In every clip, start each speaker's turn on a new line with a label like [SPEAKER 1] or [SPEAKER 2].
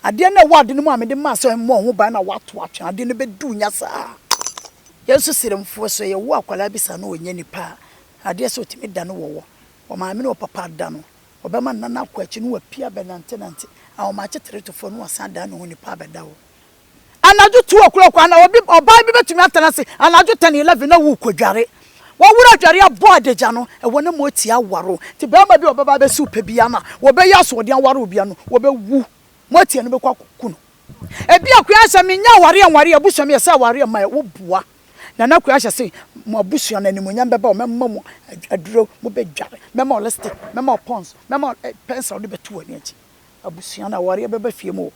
[SPEAKER 1] Adeɛ no a ɛwɔ ade no mu a mede maa sɛ ɛmmɔ wo ho ban na woato atwene adeɛ no bɛdi wo nya saa. Yɛn nso Seremfoɔ, sɛ yɛwo akwadaa bi saa na ɔnyɛ nipa a, adeɛ sɛ ɔtumi dane wɔwɔ. Ɔmaame ne ɔpapa da no, ɔbɛma nna no akɔ akyi na wapue abɛnantenante ahomakye tretofoɔ na wasan adan ne ho nipa abɛda hɔ. Anadwo 2 o'clock anaa obi ɔbaa bi bɛtumi atena ase anadwo 10, 11 na worekɔdware. Wɔworo adware abɔ adagya no, ɛwɔ na moatia aware wo. Nti barima bi a ɔbɛba abɛsi wo pɛ biara no a, wɔbɛyɛ asoɔden aware wo biara no, wɔbɛwu. Moatia no bɛkɔ akɔku no. Ebi akua sɛ menyɛ awareɛ nwareɛ abusua meyɛ sɛ awareɛ mma ɛ, woboa. Nana Akua ahyɛ se mo abusua no animuonyam bɛba o, mɛma mo aduro, mobɛdware, mɛma wo lipstick, mɛma wo pons, mɛma wo pencil wode bɛto w'ani akyi. Abusua no awareɛ bɛba fie mu o.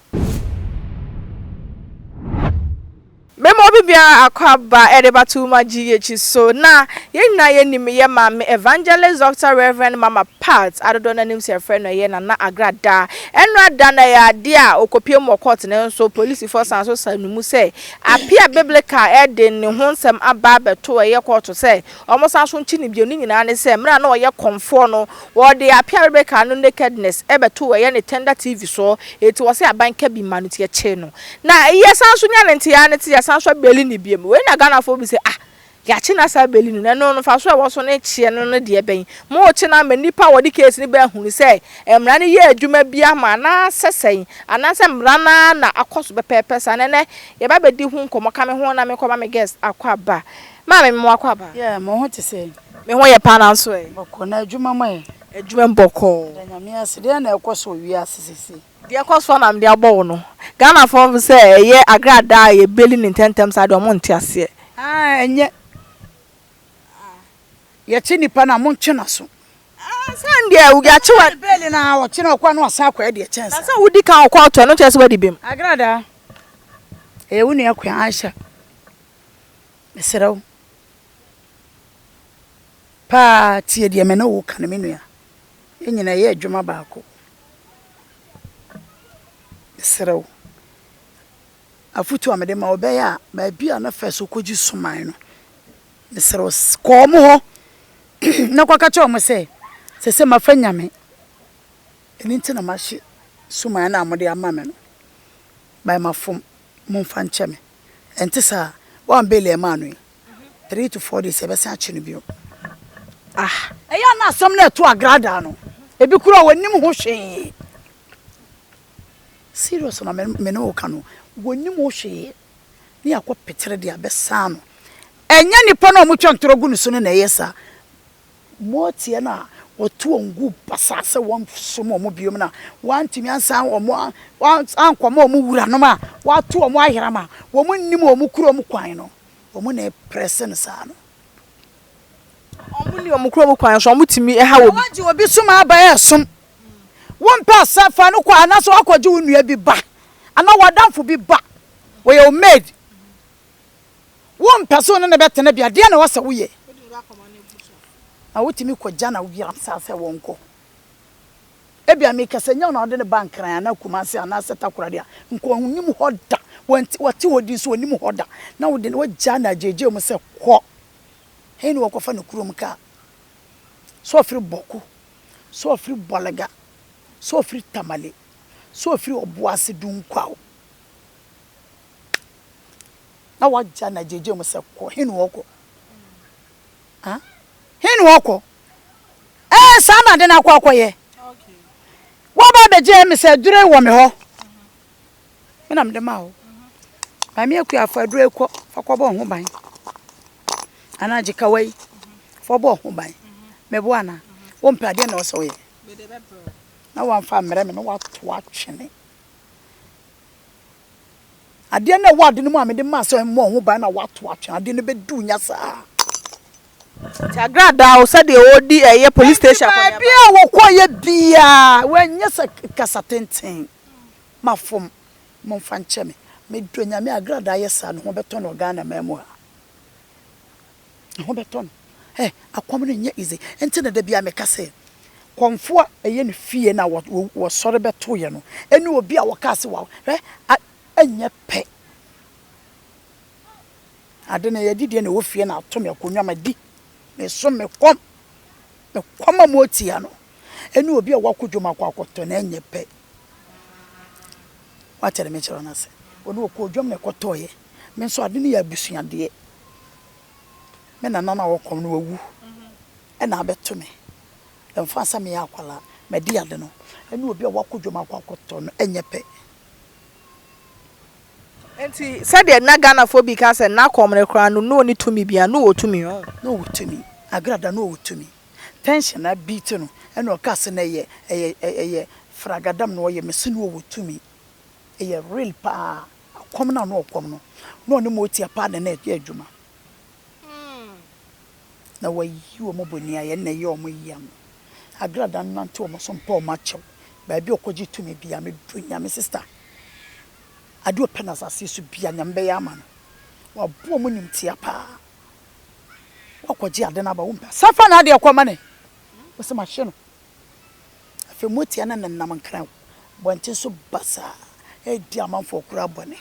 [SPEAKER 2] Mema obi biara akwaaba ɛde ba Tuma GH so. Na yɛn nyinaa yɛnim yɛ maame Evangelist Doctor Rev. Mama Pat a dodoɔ no ara nim sɛ yɛfrɛ no ɛyɛ Nana Agradaa. Ɛnora da no ɛyɛ adeɛ a ɔkɔpue mu wɔ court no nso polisifoɔ san so saa no mu sɛ Appiah Biblical de ne ho nsɛm aba abɛto ɛyɛ kɔɔto sɛ wɔsan so nkye no bio. Ne nyinaa ne sɛ mmerɛ a na ɔyɛ kɔmfoɔ no wɔde Appiah Biblical no nakedness bɛtoo ɛyɛ ne Tender TV so enti wɔse aban ka bi ma no nti yɛkyee no. Na yɛsan so nya ne nteaa ne te yɛsan so abeli no bio. Wei na Ghanafoɔ bi sɛ ah Yɛakye no asan abeli no, na ɛno no mfaso a ɛwɔ so ne kyeɛ no no deɛ bɛn? Morekye no ama nnipa a wɔde case no ba ahunu sɛ mmara no yɛ adwuma bi ama anaasɛ sɛn? Anaasɛ mmara no ara na akɔ so pɛpɛɛpɛ saa? Na ɛnnɛ yɛba abɛdi ho nkɔmmɔ. Ka me ho na menkɔma me guest akwaaba. Maame, mema wo akwaaba.
[SPEAKER 1] Yeah, mo ho te sɛn?
[SPEAKER 2] Me ho yɛ paa nanso ɛ?
[SPEAKER 1] Bɔkɔɔ, na adwuma mu ɛ?
[SPEAKER 2] Adwuma mu bɔkɔɔ.
[SPEAKER 1] Yɛda Nyame ase. Deɛn na ɛkɔ so wɔ wiase seesei?
[SPEAKER 2] Deɛ ɛkɔ soɔ na mede abɔ wo no. Ghanafoɔ fo sɛ ɛyɛ agradaa a yɛbeli no ntɛntɛm saa deɛ ɔmo nte aseɛ.
[SPEAKER 1] Aah ɛnyɛ. Yɛkye nipa no a montwe naso.
[SPEAKER 2] Aah sɛ ndeɛ yɛakye wo a.
[SPEAKER 1] Beli no a ɔkye no ɔkɔ a na wasan akɔyɛ deɛ ɛkyɛn
[SPEAKER 2] saa. Na sɛ wodi kan wɔ kɔɔto ɛno nkyerɛ sɛ wadi bem.
[SPEAKER 1] Agradaa ɛyɛ wo nua Kua Aisha mesrɛ wo paa tie deɛ me ne wo ka no me nua. Yɛn nyinaa yɛyɛ adwuma baako. Mesrɛ wo, afotu a mede ma wo, ɛbɛyɛ a baabi a na first wokɔgye suman no, mesrɛ wo, kɔ wɔn hɔ na kɔka kyerɛ wɔn sɛ, seesei mafa Nyame, ɛno nti na mahye suman no a mode ama me no, by mafom, momfa nkyɛ me. Ɛnte saa a, woambaili ɛmaa no yi, 3 to 4 days yɛbɛsan akye no bio.
[SPEAKER 2] Ah.
[SPEAKER 1] Ɛyɛ a na asɛm no ɛto agradaa no, ebi koraa wɔnnim ho hwee. Serious na me me ne wo ka no, wɔnnim ho hwee. Ne yɛakɔ petere de abɛsan no. Ɛnyɛ nnipa no a wɔtwa ntorɔ gu ne so no na ɛyɛ saa. Mɔɔteɛ no a wɔto wɔn gu basaa sɛ wɔnsom wɔn biom no a wɔantumi ansan wɔn ankɔma wɔn wuranom a wɔato wɔn ayeram a wɔnnim wɔn kurom kwan no, wɔn na ɛprɛse no saa no.
[SPEAKER 2] Wɔn nni wɔn kurom kwan so, wɔtumi ha obi.
[SPEAKER 1] Wɔagye obi som aba ɛresom. Wompɛ asɛ fa no kɔ anaasɛ woakɔgye wo nua bi ba anaa w'adamfo bi ba, ɔyɛ wo maid. Wompɛ sɛ wo ne no bɛtena bi a, deɛn na ɛwɔ sɛ woyɛ? Na wotumi kɔgya no yeram saa sɛ wɔnkɔ. Ebia meka sɛ nyɛ wo na wode no ba Nkran anaa Kumasi anaasɛ Takoradi a, nka ɔnnim hɔ da. Wɔte hɔ din nso ɔnnim hɔ da. Na wode no woagya no agyeegyee mu sɛ kɔ. He ne wɔkɔfa no kurom kaa. Sɛ ɔfiri Bɔko, sɛ ɔfiri Bɔlega, sɛ ɔfiri Tamale, sɛ ɔfiri Ɔboase Dunkwaw. Na wagya no agyeegyee mu sɛ kɔ. He ne wɔkɔ? Ha? He ne wɔkɔ? Ɛɛ, saa na ade no akɔ akɔyɛ. Woaba abɛgye me sɛ aduro yi wɔ me hɔ. Me na mede maa wo. Maame Akua, fa aduro yi kɔ, fa kɔbɔ wo ho ban. Anaa gye kawa yi, fa bɔ wo ho ban. Meboa anaa? Wompɛ adeɛ na ɛwɔ sɛ woyɛ. Na woamfa ammrɛ me na woato atwene. Adeɛ no a ɛwɔ ade no mu a mede maa sɛ mmɔ ho ban na woato atwene adeɛ no bɛdi wo nya saa.
[SPEAKER 2] Nti agradaa o sɛdeɛ ɔredi ɛyɛ police station akɔneaba.
[SPEAKER 1] Baabi a wɔkɔeɛ biara wɔanyɛ sɛ kasa tenten. Mafom, momfa nkyɛ me. Medɔ Nyame a agradaa yɛ saa ne ho bɛtɔ no wɔ Ghana man mu ha. Ne ho bɛtɔ no. Ɛ, akɔm no nyɛ easy. Nti na da biara meka sɛ, kɔmfoɔ a ɛyɛ ne fie na wɔsɔre bɛtoeɛ no, ɛne obi a wɔkaa sɛ wa, hwɛ, a, ɛnyɛ pɛ. Ade no, yɛde deɛ na ɛwɔ fie na ato me akonnwa madi. Meso me kɔm, me kɔm a motia no, ɛne obi a wakɔ dwom akɔ akɔtɔ no, ɛnyɛ pɛ. Woate deɛ mekyerɛ wo no ase? Ɔno ɔkɔɔ dwam na ɛkɔtɔeɛ. Me nso ade no yɛ abusuadeɛ. Me nana no a ɔwɔ kɔm no wawu ɛna abɛto me. Ɛmfa sɛ meyɛ akwadaa, madi ade no ɛne obi a wakɔ dwam akɔ akɔtɔ no ɛnyɛ pɛ.
[SPEAKER 2] Nti sɛdeɛ na Ghanafoɔ bi ka sɛ na kɔm no koraa no na ɔnni tumi biara, na ɔwɔ tumi ɔn?
[SPEAKER 1] Na ɔwɔ tumi. Agrada na ɔwɔ tumi. Tension a beat no ɛna ɔkaa sɛ na ɛyɛ ɛyɛ ɛyɛ fragadam na ɔyɛ, mese na ɔwɔ tumi. Ɛyɛ real paa. Akɔm no a na ɔkɔm no, na ɔne Motia paa na na ɛyɛ adwuma. Na wayi wɔn boniayɛ na ɛyɛ wɔn ya no. Agrada nante wɔn so mpa wɔn akyɛw. Baabi a ɔkɔgye tumi biara, medɔ Nyame sister. Adeɛ ɔpɛ no asase so biara, Nyame bɛyɛ ama no. Wabu wɔn nimtia paa. Wakɔgye ade no aba, wompɛ. San fa n'adeɛ kɔ ma no. Wose mahye no. Afei motia no nenam Nkran bɔnten so basaa redi amanfoɔ koraa bɔne.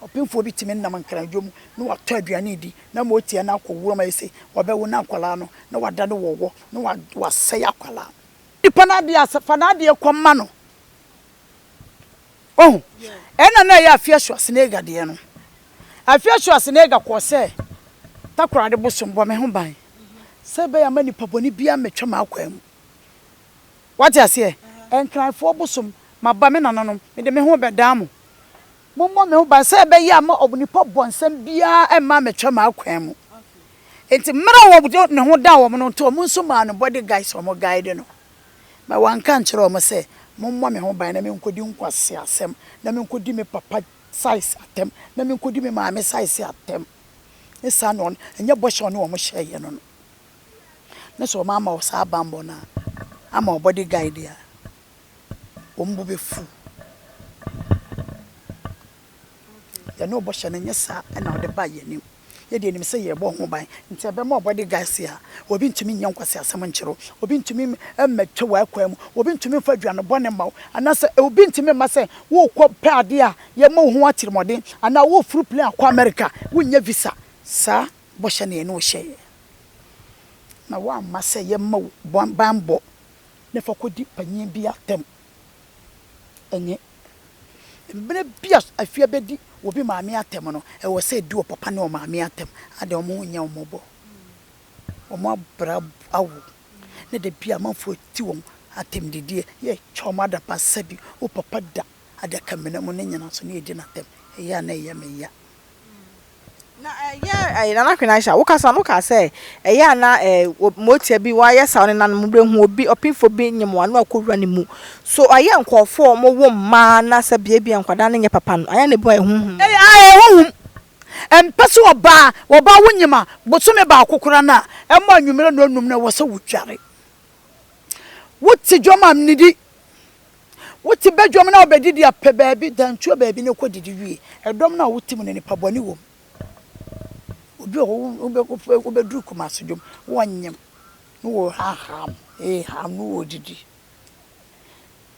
[SPEAKER 1] Ɔpemfoɔ bi tumi nam Nkran dwom na watɔ aduane redi na motia no akɔ wuram ayɛ sei, ɔbɛwo na akwadaa no na wadane wɔwɔ na wasɛe akwadaa no. Nipa no adeɛ a, fa n'adeɛ kɔma no. Wahu? Ɛna na ɛyɛ Afia Schwarzenegger deɛ no. Afia Schwarzenegger kɔɔ sɛ, Takoradi bosom, bɔ me ho ban sɛ ɛbɛyɛ a mma nipa bɔne biara mmɛtwa m'akwan mu. Wate aseɛ? Nkranfoɔ bosom, maba, me nananom, mede me ho rebɛdan mo. Mommɔ me ho ban sɛ ɛbɛyɛ a mma onipa bɔnsam biara mma mmɛtwa m'akwan mu. Enti mmerɛ a wɔde ne ho dan wɔn no nti, wɔn nso maa no body guides a wɔguide no. Na wanka ankyerɛ wɔn sɛ, Mommɔ me ho ban na menkɔdi nkwaseasɛm, na menkɔdi me papa size atɛm, na menkɔdi me maame size atɛm. Ne saa na ɔno, ɛnyɛ bɔhyɛ a ɔne wɔn hyɛeɛ no no. Ne sɛ wɔamma wo saa bammɔ no a, ama wo body guide a, wɔn bo bɛfu. Yɛne wo bɔhyɛ no, ɛnyɛ saa na wode baa yɛn anim. Yɛ deɛ yɛnim sɛ yɛrebɔ ho ban, nti ɛbɛma wo body guys a, obi ntumi nyɛ nkwaseasɛm nkyerɛ wo, obi ntumi mmɛtwa w'akwan mu, obi ntumi mfa aduane bɔne mma wo, anaasɛ obi ntumi mma sɛ worekɔ pɛ adeɛ a yɛma wo ho atirimuɔden, anaa woreforo plane akɔ America, wonnya visa. Saa bɔhyɛ na yɛne wo hyɛeɛ, na woamma sɛ yɛmma wo banbɔ na fa kɔdi panin bi atɛm. Ɛnyɛ. Mmerɛ bi a afie bɛdi obi maame atɛm no, ɛwɔ sɛ ɛdi ɔpapa ne ɔmaame atɛm. Adɛn, wɔn ho nyɛ wɔn mmɔbɔ? Wɔn abra awo, na da bi a amanfoɔ ti wɔn atɛmdidie, yɛtwa wɔn adapa sɛbi wo papa da adakamena mu ne nyina so na yɛdi no atɛm. Ɛyɛ a na ɛyɛ me ya.
[SPEAKER 2] Na ɛyɛ ɛɛ Nana Queen Aisha, wo kasa no wokaa sɛ ɛyɛ a na ɛɛ motia bi wɔayɛ saa ɔne nanom bɛhu obi ɔpemfoɔ bi nyem wɔn ano akɔwura ne mu. So ɛyɛ nkurɔfoɔ a wɔwo mmaa na sɛ bia bia nkwadaa no nyɛ papa no ayɛ na ebi wɔ hɔ a ɛyɛ honhom?
[SPEAKER 1] Ɛyɛ ɛyɛ honhom. Ɛmpɛ sɛ ɔbaa ɔbaa wo nyem a bosome baako koraa no a ɛmmɔ anwummerɛ nnɔnnum no ɛwɔ sɛ wodware. Wote dwam a nnidi. Wote badwam na wobɛdidi a, pɛ baabi, dantuo baabi na kɔdidi wie. Ɛdɔm no a wote mu no, nnipa bɔne wɔ mu. Obi wɔ hɔ, wobɛduru Kumasi dwam, wɔnyem na wɔhaham, heham na wɔdidi.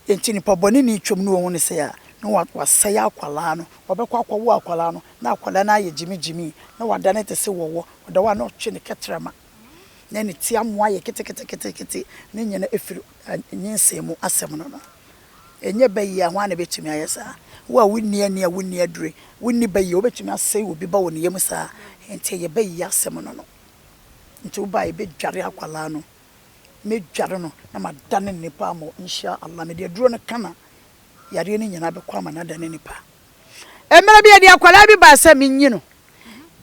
[SPEAKER 1] Enti nipa bɔne ni twam na wɔhu no sɛ a, na wasɛe akwadaa no. Ɔbɛkɔ akɔwo akwadaa no, na akwadaa no ayɛ gyimigyimi, na wadane te sɛ wɔwɔ. Ɔda hɔ a na ɔtwe ne kɛtrɛma. na ne ti amoa yɛ keteketekete, ne nyina firi nyinsɛn mu asɛm no no. Ɛnyɛ bayie a, hwan na ɛbɛtumi ayɛ saa? Wo a wonni ani a wonni adure, wonni bayie, wobɛtumi asɛe obi ba wɔ ne yam saa? Enti ɛyɛ bayie asɛm no no. Nti woba a yɛbɛdware akwadaa no, mɛdware no na madane no nipa ama wo, Insha Allah. Mede aduro no ka na yareɛ no nyinaa bɛkɔ ama no adane nipa. Mmerɛ bi yɛde akwadaa bi baa sɛ menyi no,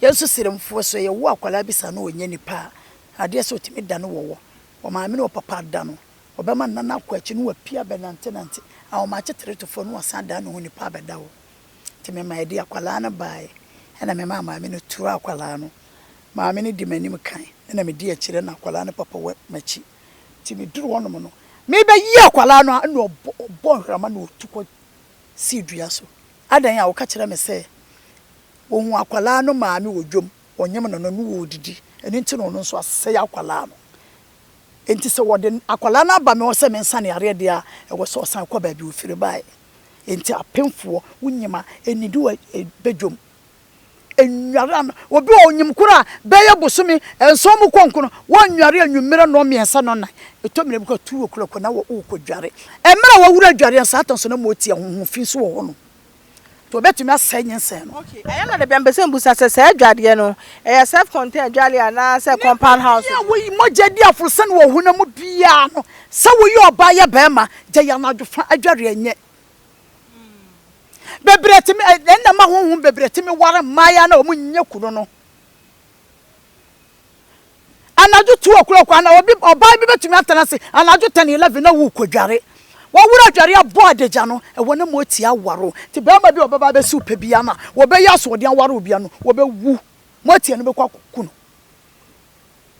[SPEAKER 1] Yɛn nso Siremfoɔ sɛ yɛwo akwadaa bi saa na ɔnyɛ nipa a, adeɛ sɛ ɔtumi dane wɔwɔ. Ɔmaame ne ɔpapa da no, ɔbɛma nna no akɔ akyi na wapue abɛnantenante. Ahomakye tretofoɔ na wasan adane ne ho nipa abɛda hɔ. Nti mema yɛde akwadaa no baeɛ, ɛna memaa maame no turuu akwadaa no. Maame no di m'anim kan, ɛna medi akyire na akwadaa no papa wɔ m'akyi. Nti meduru hɔnom no, merebɛyi akwadaa no a, ɛna ɔbɔ ɔbɔ nhwrama na ɔtu kɔ sii dua so. Adɛn a woka kyerɛ me sɛ Wɔhuu akwadaa no maame wɔ dwam, wɔnyem no no, ne wɔredidi. Ɛno nti na ɔno nso asɛe akwadaa no. Enti sɛ wɔde akwadaa no aba me hɔ sɛ mensa no yareɛ deɛ a, ɛwɔ sɛ ɔsan kɔ baabi a ɔfiri baeɛ. Enti apemfoɔ, wonyem a, nnidi wɔ badwam. Nnware ano. Obi wɔ hɔ, onyim kor a, bɛyɛ bosome nson mu kɔ nko no, wɔnnware anwummerɛ nnɔnmiɛnsa nnɔnnan. Ɛtɔ mmerɛ bi koraa two o'clock na worekɔdware. Mmerɛ a wawura adwareɛ no, saa ta nso na motia honhom fi nso wɔ hɔ nom. Nti wɔbɛtumi asɛe nyinsɛn no.
[SPEAKER 2] Okay, ɛyɛ na dabi a mepɛ sɛ mbusa sɛ saa adwadeɛ no, ɛyɛ self contained adwareɛ anaa sɛ compound house?
[SPEAKER 1] Nipa biara a woyi mogya di aforosane wɔ honam mu biara no, sɛ woyɛ ɔbaa yɛ barima, gyae anadwo fa adwareɛ nyɛ. Bebree tumi, ɛnna ɛma honhom bebree tumi ware mmaayewa na wɔn nyɛ kunu no. Anadwo 2 o'clock ana obi ɔbaa bi bɛtumi atena ase anadwo 10 11 na worekɔdware. Wɔwura adware abɔ adagya no, ɛwɔ ne ma ɔtia aware wo. Nti barima bi a ɔbɛba abɛsi wo pɛ biara no a, wɔbɛyɛ asoɔden aware wo biara no, wɔbɛwu. Moatia no bɛkɔ akɔku no.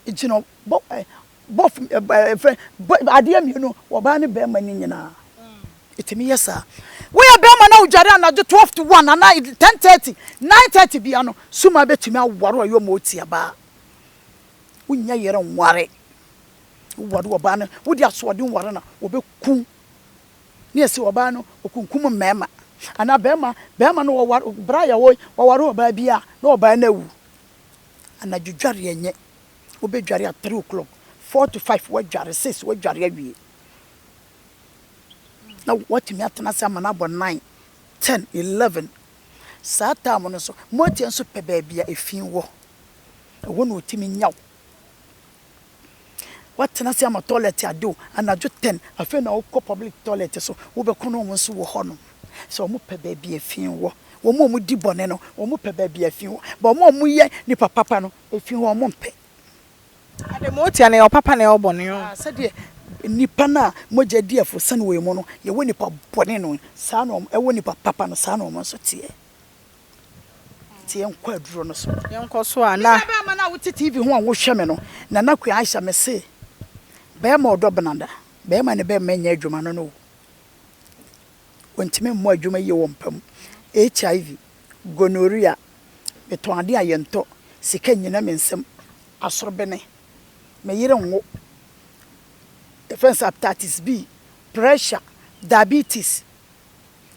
[SPEAKER 1] Gyina bɔ bɔ fɛ bɔ adeɛ mmienu ɔbaa ne barima no nyinaa ɛtumi yɛ saa. Woyɛ barima na wodware anadwo 12 to 1 anaa 10:30 9:30 bia no suma bɛtumi aware ɔyɛ ɔma ɔtia baa. Wonnya yere nware. Woware ɔbaa no wode asoɔden ware no a wɔbɛku ne yɛse ɔbaa no ɔkunkum mmarima anaa barima barima no wɔware bra yɛ wɔware ɔbaa bi a na ɔbaa no awu. Anadwo dwareɛ nyɛ Wobɛdware a three o'clock, four to five woadware, six woadware awie. Na woatumi atena ase ama no abɔ nine, ten, 11. Saa time no nso, moatia nso pɛ baabi a efi wɔ. Ɛhɔ na ɔtumi nya wo. Woatena ase ama toilet ade o, anadwo ten, afei na wokɔ public toilet so, wobɛkɔ na wɔn nso wɔ hɔnom. Sɛ wɔpɛ baabi a efi wɔ. Wɔn a wɔdi bɔne no, wɔpɛ baabi a efi wɔ. But wɔn a wɔyɛ nnipa papa no, Efi hɔ ɔmo mpɛ.
[SPEAKER 2] Ade ma otia no, ɛyɛ ɔpapa na ɛyɛ ɔbɔne o.
[SPEAKER 1] Sɛdeɛ nnipa no a mogya di afo sane wɔ yɛn mu no, yɛwɔ nnipa bɔne no, saa na wɔn, ɛwɔ nnipa papa no, saa na wɔn nso teɛ. Nti yɛnkɔ aduro no so.
[SPEAKER 2] Yɛnkɔ so a na.
[SPEAKER 1] Me nua bɛɛma no a wote TV ho a wohwɛ me no, Nana Kua Aisha, mese, bɛɛma ɔdɔ benada, bɛɛma ne bɛɛma nyɛ adwuma no no o. Wɔntumi mmɔ adwuma yie wɔ mpa mu. HIV, gonorrhea, metɔn ade a yɛntɔ, sika nnyina me nsam, asorobene, me yere nwo, yɛfrɛ no sɛ hepatitis B, pressure, diabetes.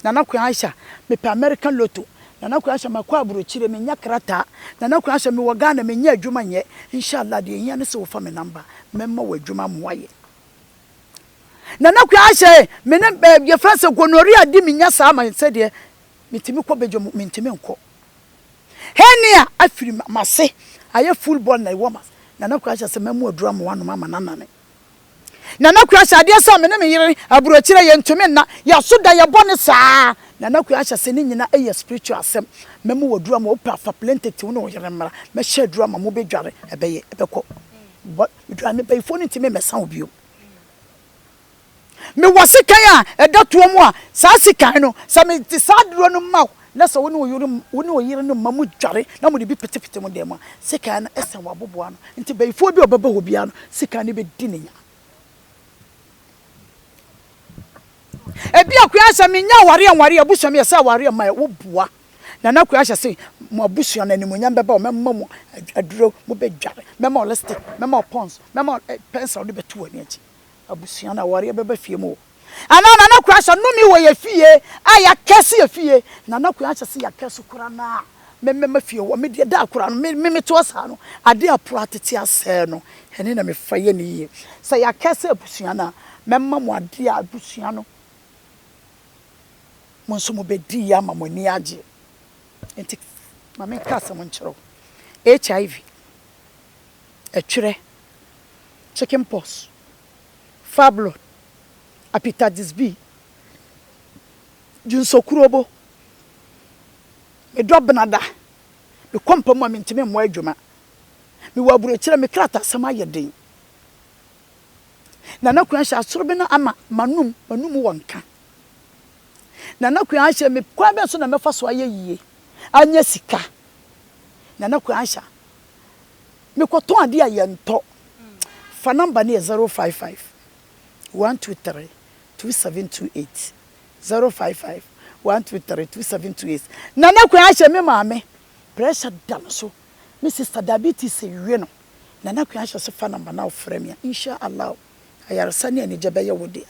[SPEAKER 1] Nana Kweaisha, mepɛ American lotto. Nana Kweaisha, makɔ aburokyire, mennya krataa. Nana Kweaisha, mewɔ Ghana, mennya adwuma nyɛ. Inshallah, deɛ ɛhia ne sɛ wofa me number, mɛma wo adwuma ama woayɛ. Nana Kweaisha, me ne yɛfrɛ no sɛ gonorrhea di me nya saa ma sɛdeɛ Metumi kɔ badwa mu, mentumi nkɔ. Hernia afiri m'ase, ayɛ full body na ɛwɔ m'ase. Nana Kura hyɛ sɛ mɛmo aduru ama wanom ama no anane. Nana Kura hyɛ adeɛ sɛ me ne me yere aburokyire yɛntumi nna, yɛaso da yɛbɔ ne saa. Nana Kura hyɛ sɛ ne nyina ɛyɛ spiritual asɛm. Mɛmo wo aduru ama wo, wopɛ a fa plane ticket wo ne wo yere mmra, mɛhyɛ aduru ama mo bɛdware, ɛbɛyɛ, ɛbɛkɔ. Bɔ, dware me bayifoɔ no ntumi mmɛsa wo bio. Mewɔ sekan a ɛda toɔ mu a, saa sekan no, sɛ mede saa aduro no ma wo, na sɛ wo ne wo yere, wo ne wo yere no mma modware na mode bi petepete mo dan mu a, sekan no sɛn w'aboboa ano. Nti bayifoɔ bi a ɔbɛba hɔ biara no, sekan no bɛdi ne nya. Ebia koraa sɛ mennya awareɛ nwareɛ, abusua meyɛ sɛ awareɛ mma ɛ, woboa. Nana Akua ahyɛ se, mo abusua no animuonyam bɛba o, mɛma mo aduro, mobɛdware, mɛma wo lipstick, mɛma wo pons, mɛma wo pencil wode bɛto w'ani akyi. Abusua no awareɛ bɛba fie mu o. Anaa Nana Kura ahyɛ nnome wɔ yɛ fie a yɛakɛse yɛ fie. Nana Kura ahyɛ se yɛakɛse kora no a me mɛma fie hɔ. Me deɛ da kora no me me metoɔ saa no adeɛ a poro atete asɛe no ɛne na mefa yɛ no yie. Sɛ yɛakɛse abusua no a mɛma mo adeɛ a abusua no mo nso mobɛdi yie ama mo ani agye. Nti ma menka asɛm nkyerɛ wo. HIV. ɛtwerɛ, chicken pox, fabulot, hepatitis B, dwonsɔkurobo, medɔ benada, mekɔ mpa mu a mentumi mmɔ adwuma, mewɔ aburokyerɛ, me kratasɛm ayɛ den. Nana Kua hyɛ asorobene ama m'anom, m'anom wɔ nka. Nana Kua hyɛ me kwan bɛn so na mɛfa so ayɛ yie, anya sika. Nana Kua hyɛ Mekɔtɔn adeɛ a yɛntɔ. Fa number no yɛ 055 123 2728 055 123 2728 Nana Kwan ahyɛ me maame pressure da no so me sister diabetes we no Nana Kwan ahyɛ so fa number no a wofrɛ me a Insha Allah ayaresa ne anigye bɛyɛ wo dea.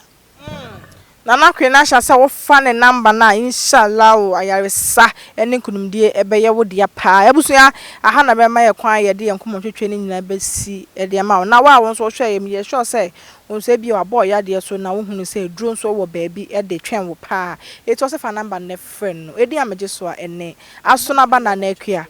[SPEAKER 2] Nana Queen ahyɛ sɛ wofa ne number no a inshallah o ayaresa ne nkunimdie ɛbɛyɛ wo dea paa. Abusua aha na bɛma yɛ kwan a yɛde yɛn nkɔmmɔtwetwe no nyinaa bɛsi de ama wo. Na wo a wo nso wohwɛ yɛ meyɛ sure sɛ wo nso ebia wabɔ wo yadeɛ so na wohunu sɛ aduro nso wɔ baabi de twɛn wo paa. Enti ɔse fa number no na frɛ no. Edin a megye so a ɛne Asonaba Nana Akua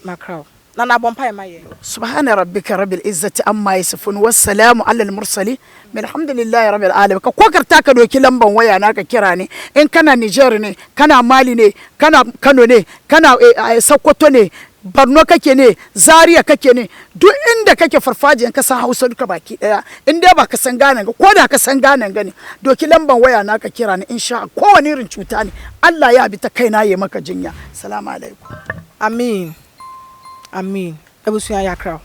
[SPEAKER 2] Mackerel. Nana bɔ mpaeɛ ma yɛn.
[SPEAKER 1] Subahana rabbika rabbil izzati amma yasifun wassalamu alal mursalin walhamdulillahi rabbil alamin ka kokarta ka doki lamban waya na ka kira ni in kana Niger ne kana Mali ne kana Kano ne kana Sokoto ne Borno kake ne Zaria kake ne duk inda kake farfajiyan kasan Hausa duka baki daya in dai ba ka san Ghana ga ko da ka san Ghana ga ne doki lamban waya na ka kira ni insha kowane irin cuta ne Allah ya bi ta kaina ya maka jinya. Salamu alaikum.
[SPEAKER 2] Ameen Ameen abusua yɛakra wo.